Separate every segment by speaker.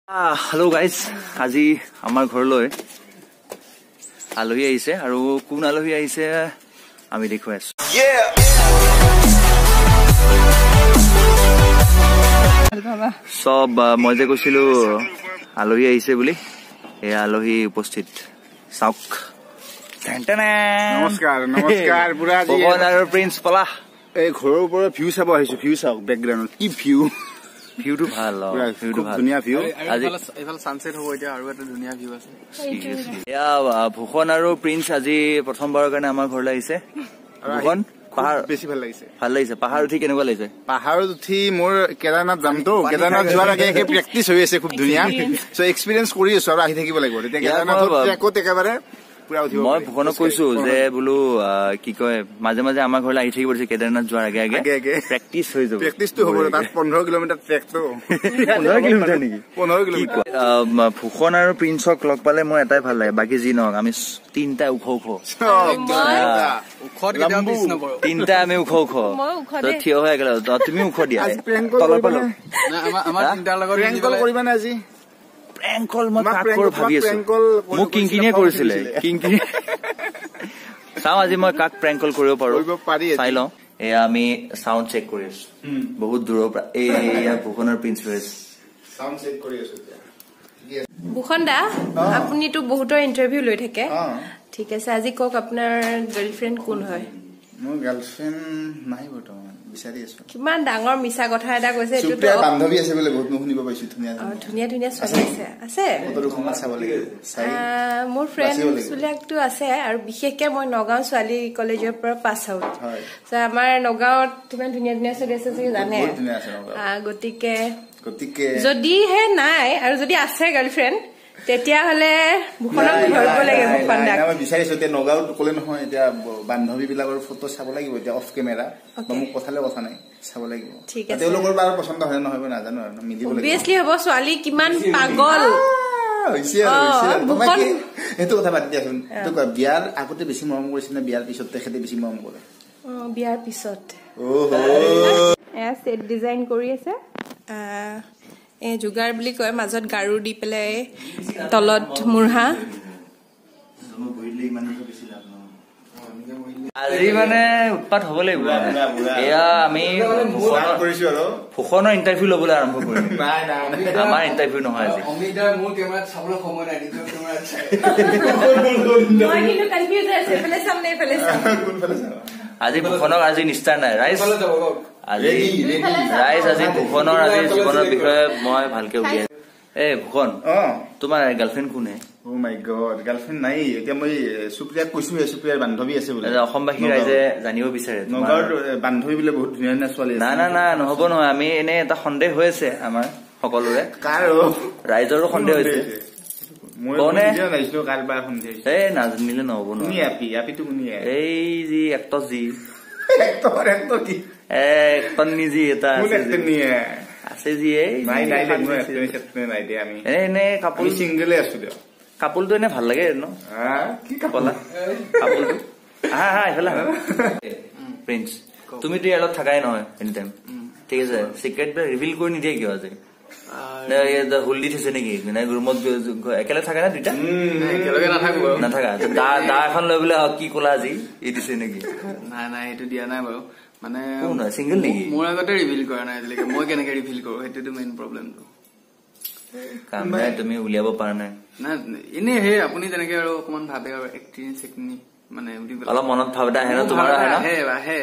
Speaker 1: Hello' guys, আজি আমাৰ ঘৰলৈ আলহী আহিছে আৰু কোন আলহী আহিছে আমি দেখুৱাই আছো। চব মই যে কৈছিলো আলহী আহিছে বুলি, এয়া আলহী উপস্থিত। চাওক,
Speaker 2: নমস্কাৰ নমস্কাৰ।
Speaker 1: ভুৱন আৰু প্ৰিন্স পলাশ
Speaker 2: এই ঘৰৰ ওপৰত ভিউ চাব আহিছো। ভিউ চাওক, বেকগ্ৰাউণ্ডত কি ভিউ,
Speaker 1: ভিউটো ভাল, ভিউটো ভাল,
Speaker 2: ধুনীয়া ভিউ।
Speaker 1: আজি
Speaker 3: এইফালে ছানছেট হ'ব এতিয়া, আৰু এটা ধুনীয়া ভিউ আছে।
Speaker 1: এয়া ভূষণ আৰু প্ৰিন্স আজি প্ৰথমবাৰৰ কাৰণে আমাৰ ঘৰলৈ আহিছে। ভূষণ, পাহাৰ
Speaker 2: বেছি ভাল লাগিছে?
Speaker 1: ভাল লাগিছে। পাহাৰ উঠি কেনেকুৱা লাগিছে?
Speaker 2: পাহাৰত উঠি মোৰ কেদাৰনাথ যামতো, কেদাৰনাথ যোৱাৰ আগে আগে প্ৰেক্টিচ হৈ আছে খুব ধুনীয়া। চ' এক্সপিৰিয়েঞ্চ কৰি আছো আৰু আহি থাকিব লাগিব। তেতিয়া কেদাৰনাথত ট্ৰেকত একেবাৰে
Speaker 1: মই ভূষণক কৈছো যে বোলো কি কয়, মাজে মাজে আমাৰ ঘৰলৈ আহি থাকিব দিছে কেদাৰনাথ যোৱাৰ আগে আগে, প্ৰেক্টিচ হৈ যাব।
Speaker 2: প্ৰেক্টিচটো হ'ব তাত 15 কিলোমিটাৰ ট্ৰেকটো।
Speaker 1: 15 কিলোমিটাৰ নেকি?
Speaker 2: 15 কিলোমিটাৰ।
Speaker 1: ভূষণ আৰু প্ৰিন্সক লগ পালে মোৰ এটাই ভাল লাগে, বাকী যি নহওক আমি তিনিটা ওখ ওখ, তিনিটা আমি ওখ ওখ থিয় হৈ একেলগে। তুমি ওখ দিয়া, তলৰ পৰা
Speaker 2: কৰিবা নে আজি?
Speaker 1: প্ৰেংক কল মই কাক কৰো ভাবি আছো। মোক কিংকিনিয়ে কৰিছিলে, কিংকিনি চাওঁ আজি মই কাক প্ৰেংক কল কৰিব পাৰো, চাই লওঁ। এয়া আমি চাউণ্ড চেক কৰি আছো বহুত দূৰৰ পৰা। এইয়া ভূষণৰ প্ৰিন্স হৈ আছে।
Speaker 2: চাউণ্ড চেক কৰি আছো।
Speaker 4: ভূষণ দা, আপুনিতো বহুতৰ ইণ্টাৰভিউ লৈ থাকে, ঠিক আছে, আজি কওক আপোনাৰ গাৰ্লফ্ৰেণ্ড কোন হয়?
Speaker 2: মোৰ গাৰ্লফ্ৰেণ্ড নাই বৰ্তমান, বিচাৰি আছো।
Speaker 4: কিমান ডাঙৰ মিছা কথা এটা কৈছে।
Speaker 2: এইটো বান্ধৱী আছে বোলে, বহুত মই শুনিব পাইছো। ধুনীয়া
Speaker 4: ধুনীয়া ধুনীয়া ছোৱালী আছে। আছে মোৰ ফ্ৰেণ্ড বিলাকতো আছে, আৰু বিশেষকে মই নগাঁও ছোৱালী কলেজৰ পৰা পাছ আউট। আমাৰ নগাঁৱত কিমান ধুনীয়া ধুনীয়া ছোৱালী আছে চাগে জানে। গতিকে যদিহে নাই আৰু যদি আছে গাৰ্লফ্ৰেণ্ড, তেতিয়াহ'লে ভূষণক ধৰিব লাগে। ভূষণ দাক
Speaker 2: মই বিচাৰিছো এতিয়া নগাঁৱত ক'লে নহয়, এতিয়া বান্ধৱী বিলাকৰ ফটো চাব লাগিব এতিয়া অফ কেমেৰা, বা মোক কথালে কথা নাই, চাব লাগিব। তেওঁলোকৰ বাৰু পচন্দ হয় নহয় মই নাজানো, আৰু মিলিব লাগিব।
Speaker 4: অবভিয়াছলি হ'ব, ছোৱালী কিমান পাগল
Speaker 2: হৈছে। সেইটো কথা বাদ দিয়াচোন। বিয়াৰ আগতে বেছি মৰম কৰিছে নে বিয়াৰ পিছত তেখেতে বেছি মৰম কৰে?
Speaker 4: বিয়াৰ পিছত। এয়া ছেট ডিজাইন কৰি আছে। এই যোগাৰ বুলি কয়, মাজত গাৰু দি পেলাই তলত মূঢ়া।
Speaker 1: আজি মানে উৎপাত হ'ব লাগিব। এয়া আমি ভূষণৰ ইণ্টাৰভিউ ল'বলৈ আৰম্ভ কৰিম। আমাৰ ইণ্টাৰভিউ নহয় আজি। আজি ভূষণক আজি নিষ্ঠা নাই ৰাইজ। আজি ৰাইজ আজি ভূষণৰ আজি জীৱনৰ বিষয়ে মই ভালকে উলিয়াই। এ ভূষণ, তোমাৰ গাৰ্লফ্ৰেণ্ড কোনে?
Speaker 2: অ' মাই গড, গাৰ্লফ্ৰেণ্ড নাই এতিয়া। মই সুপ্ৰিয়াক কৈছো, সুপ্ৰিয়াৰ বান্ধৱী আছে বোলে।
Speaker 1: অসমবাসী ৰাইজে জানিব বিচাৰে
Speaker 2: নগাঁৱৰ বান্ধৱী বোলে বহুত ধুনীয়া ধুনীয়া ছোৱালী।
Speaker 1: না না না, নহ'ব নহয়। আমি এনে এটা সন্দেহ হৈ আছে আমাৰ সকলোৰে, ৰাইজৰো সন্দেহ হৈছে। এই নাজানিলে নহ'ব নহয়। এই যি এক্টৰ যি যি এটা আছে যি এনে কাপোৰ
Speaker 2: চিংগলে আছো।
Speaker 1: কাপোৰটো এনে ভাল লাগে ন? কাপোৰটো হা হা এইফালে। প্ৰিন্স, তুমিতো ইয়াৰ লগত থাকাই নহয় এনি টাইম, ঠিক আছে? চিক্ৰেট ৰিভিল কৰি নিদিয়ে কিয় আজি? হোল দি থৈছে নেকি? ৰুমত একেলগে থাকা নে দুইটা?
Speaker 3: একেলগে নাথাকো।
Speaker 1: নাথাকা? দা এখন লৈ বোলে কি ক'লা আজি এই দিছে নেকি?
Speaker 3: নাই নাই, সেইটো দিয়া নাই বাৰু। মানে
Speaker 1: চিংগল নেকি?
Speaker 3: মোৰ আগতে ৰিভিল কৰা নাই আজিলৈকে। মই কেনেকে ৰিভিল কৰো, সেইটোতো মেইন প্ৰব্লেমটো।
Speaker 1: কাম নাই, তুমি উলিয়াব পৰা নাই।
Speaker 3: নাই, এনেই সেই আপুনি যেনেকে আৰু অকমান ভাবে আৰু এক্টিং চেক্টিং মানে
Speaker 1: অলপ মনত ভাৱ এটা আহে ন তোমাৰ?
Speaker 3: আহে আহে,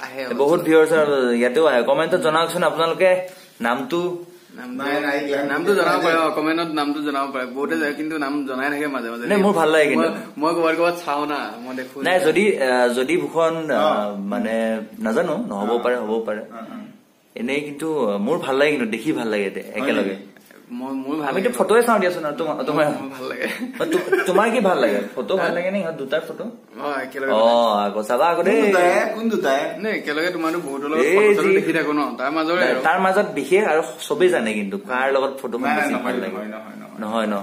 Speaker 3: আহে
Speaker 1: বহুত ভিউৱাৰ্ছ ইয়াতেও আহে। কমেণ্টত জনাওকচোন আপোনালোকে নামটো।
Speaker 3: নামটো জনাব পাৰে, কমেণ্টত নামটো জনাব পাৰে। বহুতে যায় কিন্তু নাম জনাই থাকে মাজে মাজে।
Speaker 1: মোৰ ভাল লাগে কিন্তু
Speaker 3: মই ক'ৰবাত ক'ৰবাত চাওঁ না, মই দেখো।
Speaker 1: নাই, যদি যদি ভূষণ মানে নাজানো, নহ'ব পাৰে হ'ব পাৰে, এনেই কিন্তু মোৰ ভাল লাগে, কিন্তু দেখি ভাল লাগে একেলগে। আমিতো ফটোৱে চাওঁ দিয়াচোন। তোমাৰ
Speaker 3: ভাল লাগে?
Speaker 1: তোমাৰ কি ভাল লাগে? ফটো ভাল লাগে নে ইহঁত দুটাৰ ফটো? অ আকৌ চাবা আকৌ দেই।
Speaker 2: কোন দুটাই?
Speaker 3: একেলগে তোমাৰতো বহুতৰ লগত ফটো দেখি থাকো ন, তাৰ মাজৰে
Speaker 1: তাৰ মাজত বিশেষ আৰু চবেই জানে কিন্তু কাৰ লগত ফটোখন বেছি ভাল লাগে। নহয় ন?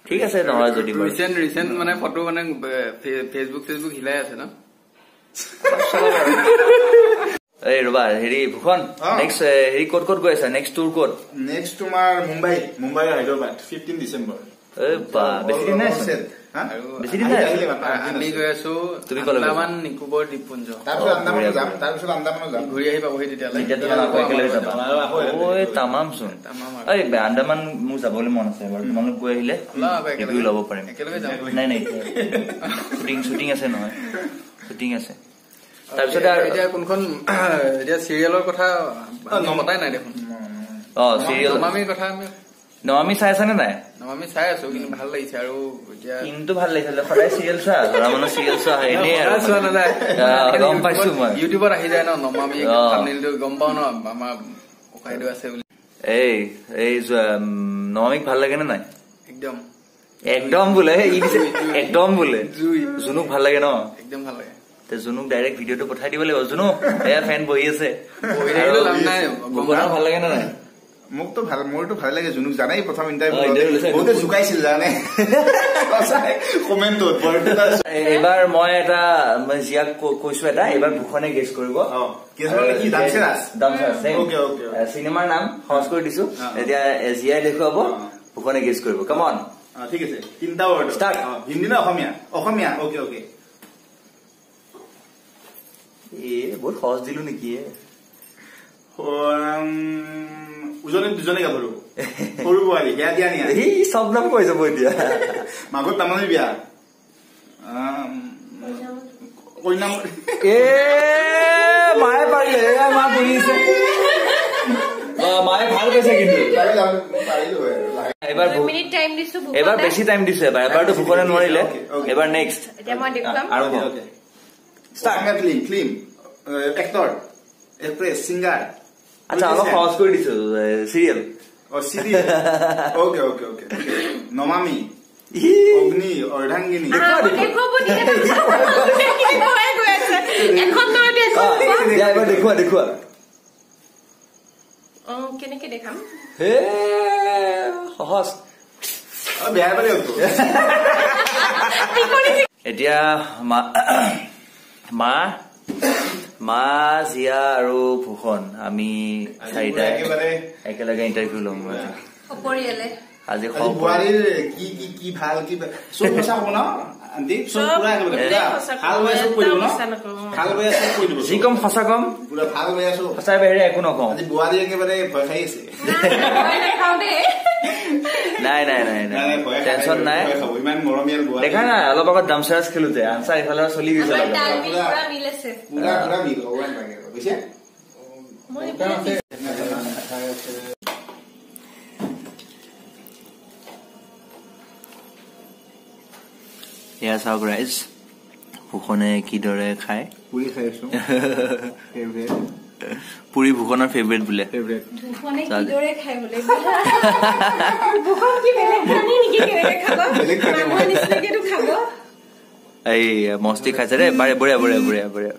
Speaker 1: ঠিক আছে, নহয় যদি
Speaker 3: ৰিচেণ্ট মানে ফটো মানে ফেচবুক চেচবুক হিলাই আছে ন।
Speaker 1: এই ৰবা, হেৰি ভূষণ, নেক্সট হেৰি ক'ত ক'ত গৈ আছা? নেক্সট টুৰ ক'ত?
Speaker 2: নেক্সট তোমাৰ মুম্বাই, মুম্বাই হায়দৰাবাদ 15 ডিচেম্বৰ।
Speaker 1: বেছি দিন নাই, বেছি দিন নাই।
Speaker 3: আমি গৈ আছো আন্দামান নিকোবৰ দ্বীপপুঞ্জ,
Speaker 2: তাৰপিছত আন্দামানো যাম, তাৰপিছত আন্দামানো যাম,
Speaker 3: ঘূৰি আহি পাবহি তেতিয়াহ'লে।
Speaker 1: একেলগে যাবা? ঐ তামাম চোন। এই আন্দামান মোৰ যাবলৈ মন আছে বাৰু, তোমালোক গৈ আহিলে ৰিভিউ ল'ব পাৰিম। নাই নাই, শ্বুটিং আছে নহয়, শ্বুটিং আছে। তাৰপিছতে
Speaker 3: এতিয়া কোনখন, এতিয়া চিৰিয়েলৰ কথা মতাই নাই দেখোন।
Speaker 1: অ চিৰিয়েল
Speaker 3: নমামিৰ কথা আমি
Speaker 1: নমামি চাই আছা নে নাই?
Speaker 3: নমামি চাই আছো, কিন্তু ভাল লাগিছে। আৰু এতিয়া
Speaker 1: কিন্তু ভাল লাগিছে, সদায় চিৰিয়েল চোৱা, ল'ৰা মানুহ চিৰিয়েল চোৱা এনেই আৰু
Speaker 3: চোৱা নাযায়,
Speaker 1: গম পাইছো মই।
Speaker 3: ইউটিউবত আহি যায় ন নমামি থাম্বনেইলটো, গম পাওঁ ন আমাৰ ককাইদেউ আছে বুলি।
Speaker 1: এই এই নমামিক ভাল লাগে নে নাই?
Speaker 3: একদম
Speaker 1: একদম বোলে, একদম বোলে। জুনুক ভাল লাগে ন?
Speaker 3: একদম ভাল লাগে।
Speaker 1: জুনুক ডাইৰেক্ট ভিডিঅ'টো পঠাই দিব লাগিব। জুনু এয়া ফেন বহি আছে, ভাল লাগে নে নাই?
Speaker 2: মোকতো ভাল, মোৰতো ভাল লাগে জুনুক। জানাই প্ৰথম ইণ্টাৰভিউ বহুতে জোকাইছিল জানে কমেণ্টত।
Speaker 1: এইবাৰ মই এটা জিয়াক কৈছো এটা, এইবাৰ ভূষণে গেছ কৰিব। চিনেমাৰ নাম সহজ কৰি দিছো, এতিয়া জিয়াই দেখুৱাব, ভূষণে গেছ কৰিব। Come on.
Speaker 2: ঠিক আছে, তিনিটা ৱৰ্ড
Speaker 1: ষ্টাৰ্ট।
Speaker 2: হিন্দী নে অসমীয়া? অসমীয়া। Okay okay.
Speaker 1: এ বহুত সহজ দিলো নেকি?
Speaker 2: উজনিত দুজনে গাভৰু, সৰু বোৱাৰী, সেয়া দিয়া নিয়া।
Speaker 1: এই চব নাম কৈ যাব এতিয়া।
Speaker 2: মাঘত তামানি বিয়া, কইনা।
Speaker 1: এ মায়ে পাৰিলে, মা বহিছে, মায়ে ভাল পাইছে কিন্তু। এবাৰ বেছি টাইম দিছো, এবাৰ এবাৰতো ভূষণে নোৱাৰিলে, এবাৰ নেক্সট আৰম্ভ।
Speaker 2: Film film actor, actress, singer.
Speaker 1: আচ্ছা অলপ সহজ কৰি দিছো, চিৰিয়েল।
Speaker 2: অ serial, okay okay okay. Namami, Agni, Ardhangini.
Speaker 1: দেখুৱা দেখুৱা
Speaker 4: কেনেকে দেখাম?
Speaker 1: হে সহজ। এতিয়া মা মা জিয়া আৰু ভূষণ আমি চাৰিটাই একেলগে ইণ্টাৰভিউ ল'ম আজি।
Speaker 2: বোৱাৰীৰ কি কি কি ভাল কি চব সঁচা হ'ব ন আন্টি? চব পুৰা ভাল বেয়া চব কৈ দিব ন? ভাল বেয়া চব কৈ দিব,
Speaker 1: যি কম সঁচা কম,
Speaker 2: পুৰা ভাল বেয়া চব
Speaker 1: সঁচাই, বাহিৰে একো নকওঁ।
Speaker 2: আজি বোৱাৰী একেবাৰে ভয় খাই আছে।
Speaker 1: নাই নাই নাই নাই, টেনচন নাই,
Speaker 2: ইমান মৰমীয়াল বোৱাৰী
Speaker 1: দেখা নাই। অলপ আগত দামচাৰাজ খেলোতে আনচাৰ ইফালে চলি গৈছে,
Speaker 2: পুৰা পুৰা মিল হ'ব লাগে বুজিছে।
Speaker 1: এয়া চাওক ৰাইজ, ভূষণে কিদৰে খায়।
Speaker 2: পুৰি খাই আছো,
Speaker 1: পুৰি ভূষণৰ ফেভৰেট বোলে। এই মস্তি খাইছে দেই, বঢ়িয়া বঢ়িয়া বঢ়িয়া বঢ়িয়া।